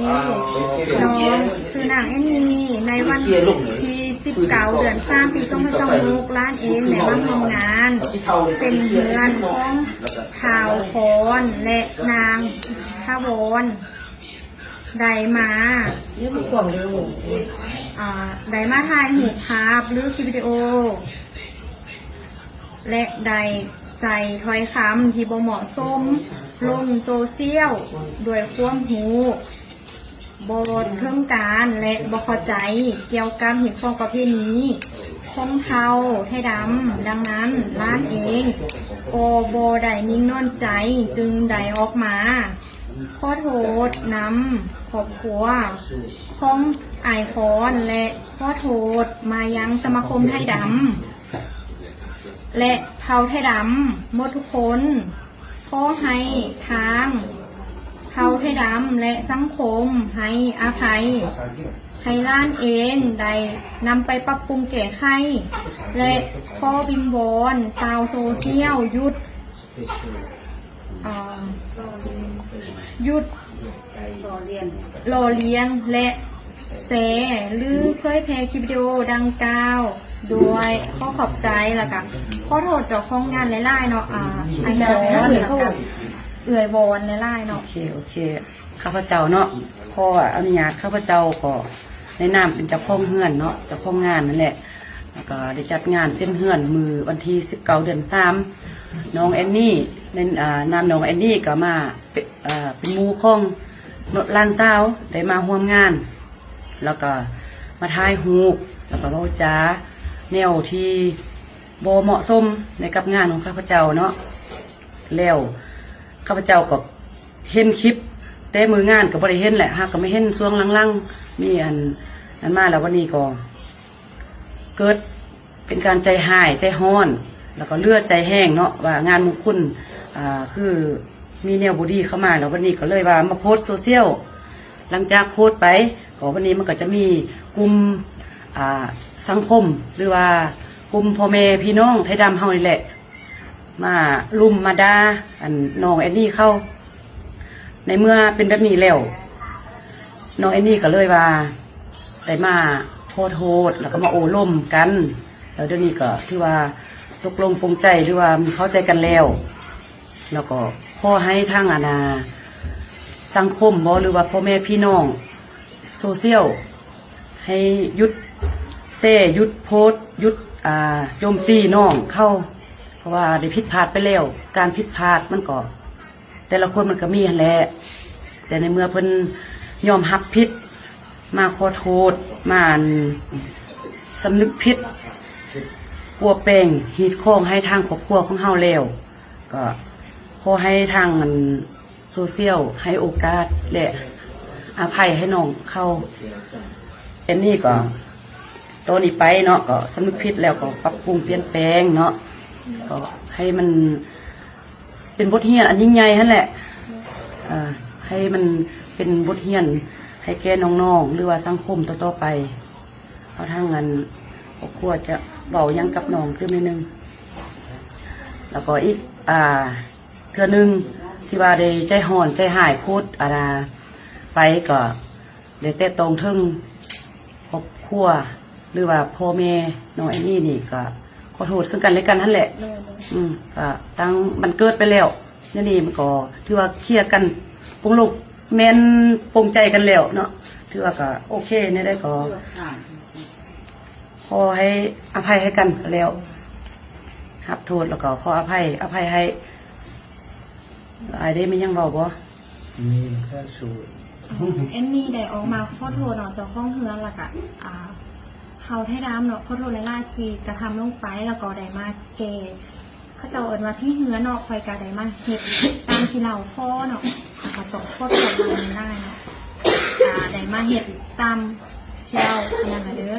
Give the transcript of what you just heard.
ນ້ອງຊື່ນາງແອນນີ ໃນວັນທີສິບເກົ້າ ເດືອນສາມ ປີສອງພັນຊາວຫົກ ຫຼານເອງໄດ້ມາຮ່ວມງານເຊັນເຮືອນຂອງທ້າວຄອນ ແລະ ນາງຖາວອນ ໄດ້ມາ ອ່າ ໄດ້ມາຖ່າຍຮູບພາບ ຫຼື ຄລິບວິດີໂອ ແລະ ໄດ້ໃຊ້ຖ້ອຍຄຳທີ່ບໍ່ເໝາະສົມລົງໂຊຊຽວ ດ້ວຍຄວາມຮູ້ບໍ່ເຖິງການ ແລະ ບໍ່ເຂົ້າໃຈກ່ຽວກັບຮີດຄອງປະເພນີຂອງເຜົ່າໄທດຳ. ດັ່ງນັ້ນ, ຫຼານເອງກໍບໍ່ໄດ້ນິ່ງນອນໃຈ, ຈຶ່ງໄດ້ອອກມາ ຂໍໂທດນຳຄອບຄົວຂອງອ້າຍຄອນ ແລະ ຂໍໂທດມາຍັງສະມາຄົມໄທດຳ ແລະ ເຜົ່າໄທດຳໝົດທຸກຄົນ. ຂໍໃຫ້ທາງເຜົ່າໄທດຳ ແລະ ສັງຄົມໃຫ້ອະໄພ ໃຫ້ຫຼານເອງໄດ້ນຳໄປປັບປຸງແກ້ໄຂ ແລະ ຂໍວິງວອນຊາວໂຊຊຽວຢຸດ ອ່າ ຢຸດຫຼໍ່ລຽນ ແລະ ແຊ ຫຼື ເຜີຍແຜ່ຄລິບວິດີໂອດັ່ງກ່າວ ດ້ວຍຂໍຂອບໃຈ ແລ້ວກະຂໍໂທດເຈົ້າຂອງງານຫຼາຍໆເນາະ ອ່າ ອ້າຍຄອນ ແລ້ວກະເອື້ອຍວອນຫຼາຍໆເນາະ. ໂອເຄ ໂອເຄ ຂ້າພະເຈົ້າເນາະ ຂໍອະນຸຍາດ ຂ້າພະເຈົ້າກໍໃນນາມເປັນເຈົ້າຂອງເຮືອນເນາະ ເຈົ້າຂອງງານນັ້ນແຫຼະ ແລ້ວກໍໄດ້ຈັດງານເຊັນເຮືອນມື້ວັນທີສິບເກົ້າ ເດືອນສາມ ນ້ອງແອນນີ ໃນ ອ່າ ນາມນ້ອງແອນນີກໍມາເປັນ ອ່າ ເປັນໝູ່ຂອງຫຼານສາວ ໄດ້ມາຮ່ວມງານ ແລ້ວກໍມາຖ່າຍຮູບ ແລ້ວກໍເວົ້າຈາແນວທີ່ບໍ່ເໝາະສົມໃນກັບງານຂອງຂ້າພະເຈົ້າເນາະ. ແລ້ວຂ້າພະເຈົ້າກໍເຫັນຄລິບແຕ່ມື້ງານກໍບໍ່ໄດ້ເຫັນແຫຼະ ຫາກກໍມາເຫັນຊ່ວງຫຼັງໆ ມີອັນນັ້ນມາ ແລ້ວວັນນີ້ກໍເກີດເປັນການໃຈຮ້າຍໃຈຮ້ອນ ແລ້ວກໍເຫຼືອໃຈແຮງເນາະ ວ່າງານມຸງຄຸນ ອ່າ ຄືມີແນວບໍ່ດີເຂົ້າມາ ແລ້ວວັນນີ້ກໍເລີຍວ່າມາໂພສໂຊຊຽວ. ຫຼັງຈາກໂພສໄປ ກໍວັນນີ້ມັນກໍຈະມີກຸ່ມ ອ່າ ສັງຄົມ ຫຼືວ່າກຸ່ມພໍ່ແມ່ພີ່ນ້ອງໄທດຳເຮົານີ້ແຫຼະ ມາລຸມມາດ່າອັນນ້ອງແອນນີເຂົາ. ໃນເມື່ອເປັນແບບນີ້ແລ້ວ ນ້ອງແອນນີກໍເລີຍວ່າໄດ້ມາຂໍໂທດ ແລ້ວກໍມາໂອ້ລົມກັນ ແລ້ວດຽວນີ້ກໍຖືວ່າຕົກລົງປົງໃຈ ຫຼືວ່າເຂົ້າໃຈກັນແລ້ວ. ແລ້ວກໍຂໍໃຫ້ທາງອັນນາ ສັງຄົມບໍ ຫຼືວ່າພໍ່ແມ່ພີ່ນ້ອງໂຊຊຽວ ໃຫ້ຢຸດແຊ ຢຸດໂພສ ຢຸດ ອ່າ ໂຈມຕີນ້ອງເຂົາ ເພາະວ່າໄດ້ຜິດພາດໄປແລ້ວ. ການຜິດພາດມັນກໍ ແຕ່ລະຄົນມັນກໍມີຫັ້ນແຫຼະ ແຕ່ໃນເມື່ອເພິ່ນຍອມຮັບຜິດ ມາຂໍໂທດ ມາ ອັນ ສຳນຶກຜິດ ປົວແປງຮີດຄອງໃຫ້ທາງຄອບຄົວຂອງເຮົາແລ້ວ ກໍຂໍໃຫ້ທາງ ອັນ ໂຊຊຽວໃຫ້ໂອກາດ ແລະ ອະໄພໃຫ້ນ້ອງເຂົາ. ແອນນີກໍ ຕໍ່ນີ້ໄປເນາະ ກໍສຳນຶກຜິດແລ້ວກໍປັບປຸງປ່ຽນແປງເນາະ ກໍໃຫ້ມັນເປັນບົດຮຽນອັນຍິ່ງໃຫຍ່ຫັ້ນແຫຼະ ເອີ ໃຫ້ມັນເປັນບົດຮຽນໃຫ້ແກ່ນ້ອງໆ ຫຼືວ່າສັງຄົມຕໍ່ໆໄປ. ເອົາທາງອັນຄອບຄົວຈະເວົ້າຫຍັງກັບນ້ອງຕື່ມໜ້ອຍໜຶ່ງ ແລ້ວກໍອີກ ອ່າ ເທື່ອໜຶ່ງທີ່ວ່າໄດ້ໃຈຮ້ອນໃຈຮ້າຍໂພດ ອັນນາ ໄປ ກໍໄດ້ແຕະຕ້ອງເຖິງຄອບຄົວ ຫຼືວ່າພໍ່ແມ່ນ້ອງແອນນີນີ້ ກໍຂໍໂທດເຊິ່ງກັນແລະກັນຫັ້ນແຫຼະ. ໂດຍ ໂດຍ ອືມ ກໍຕັ້ງບັນເກີດໄປແລ້ວ ດຽວນີ້ມັນກໍຖືວ່າເຄລຍກັນປົງລົງ ແມ່ນປົງໃຈກັນແລ້ວເນາະ ຖືວ່າກໍໂອເຄ ແນວໃດກໍ ຂໍໃຫ້ອະໄພໃຫ້ກັນກໍແລ້ວ ຮັບໂທດແລ້ວກໍຂໍອະໄພ ອະໄພໃຫ້. ອ້າຍເດ້ ມີຫຍັງເວົ້າບໍ່? ມີແຕ່ສູ້. ແອນນີໄດ້ອອກມາຂໍໂທດເນາະ ເຈົ້າຂອງເຮືອນ ແລ້ວກະ ອ່າ ເຜົ່າໄທດຳເນາະ ຂໍໂທດຫຼາຍໆທີ່ກະທຳລົງໄປ ແລ້ວກໍໄດ້ມາແກ້ ເຂົາເຈົ້າເອີ້ນວ່າຜີເຮືອນເນາະ ຂ້ອຍກະໄດ້ມາເຮັດຕາມທີ່ເລົ່າຂໍເນາະ ກໍຕ້ອງຂໍໂທດຫຼາຍໆເນາະ ກະໄດ້ມາເຮັດຕາມທີ່ເລົ່ານັ້ນລະເດີ.